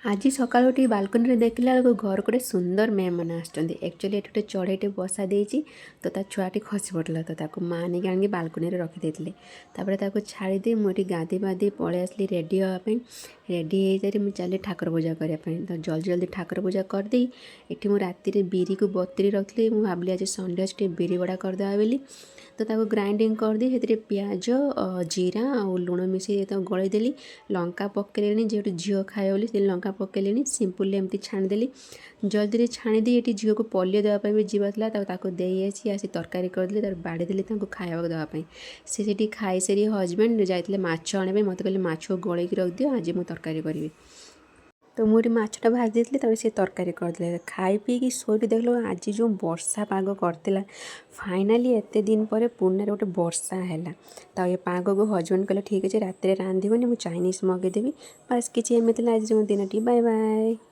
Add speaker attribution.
Speaker 1: ଆଜି ସକାଳୁ ଉଠି ବାଲକୋନିରେ ଦେଖିଲା ବେଳକୁ ଘରକୁ ଗୋଟେ ସୁନ୍ଦର ମେହମାନ ଆସିଛନ୍ତି। ଆକ୍ଚୁଆଲି ଏଠି ଗୋଟେ ଚଢ଼େଇଟେ ବସା ଦେଇଛି, ତ ତା ଛୁଆଟି ଖସି ପଡ଼ିଲା, ତ ତାକୁ ମା ନେଇକି ଆଣିକି ବାଲକୋନିରେ ରଖିଦେଇଥିଲେ। ତାପରେ ତାକୁ ଛାଡ଼ିଦେଇ ମୁଁ ଏଠି ଗାଧୋଇ ପାଧୋଇ ପଳେଇ ଆସିଲି ରେଡ଼ି ହେବା ପାଇଁ। ରେଡ଼ି ହେଇସାରି ମୁଁ ଚାଲିଲି ଠାକୁର ପୂଜା କରିବା ପାଇଁ। ତ ଜଲ୍ଦି ଜଲ୍ଦି ଠାକୁର ପୂଜା କରିଦେଇ ଏଠି ମୁଁ ରାତିରେ ବିରିକୁ ବତୁରେଇ ରଖିଥିଲି। ମୁଁ ଭାବିଲି ଆଜି ସଣ୍ଡେ ଅଛି, ଟିକେ ବିରି ବଡ଼ା କରିଦେବା ବୋଲି। ତ ତାକୁ ଗ୍ରାଇଣ୍ଡିଙ୍ଗ କରିଦେଇ ସେଥିରେ ପିଆଜ, ଜିରା ଆଉ ଲୁଣ ମିଶାଇ ତାକୁ ଗୋଳେଇ ଦେଲି। ଲଙ୍କା ପକେଇଲିନି, ଯେହେତୁ ଝିଅ ଖାଇବ ବୋଲି ସେ ଲଙ୍କା ପକେଇଲିନି। ସିମ୍ପଲି ଏମିତି ଛାଣିଦେଲି। ଜଲ୍ଦିରେ ଛାଣିଦେଇ ଏଠି ଝିଅକୁ ପୋଲିଓ ଦେବା ପାଇଁ ବି ଯିବାର ଥିଲା, ତାକୁ ତାକୁ ଦେଇ ଆସି ଆସି ତରକାରୀ କରିଦେଲି। ତାପରେ ବାଢ଼ିଦେଲି ତାଙ୍କୁ ଖାଇବାକୁ ଦେବା ପାଇଁ। ସେ ସେଠି ଖାଇସାରି ହଜବେଣ୍ଡ ଯାଇଥିଲେ ମାଛ ଆଣିବା ପାଇଁ। ମୋତେ କହିଲେ, ମାଛ ଗୋଳେଇକି ରଖିଦିଅ, ଆଜି ମୁଁ ତରକାରୀ କରିବି। ତ ମୁଁ ଏଠି ମାଛଟା ଭାଜି ଦେଇଥିଲି, ତାପରେ ସେ ତରକାରୀ କରିଦେଲେ। ଖାଇ ପିଇକି ଶୋଇକି ଦେଖିଲୁ ଆଜି ଯେଉଁ ବର୍ଷା ପାଗ କରିଥିଲା, ଫାଇନାଲି ଏତେ ଦିନ ପରେ ପୁନେରେ ଗୋଟେ ବର୍ଷା ହେଲା। ତ ଏ ପାଗକୁ ହଜବେଣ୍ଡ କହିଲେ, ଠିକ୍ ଅଛି, ରାତିରେ ରାନ୍ଧିବନି, ମୁଁ ଚାଇନିଜ୍ ମଗେଇଦେବି। ବାସ୍, କିଛି ଏମିତି ଥିଲା ଆଜି ମୋ ଦିନଟି। Bye bye.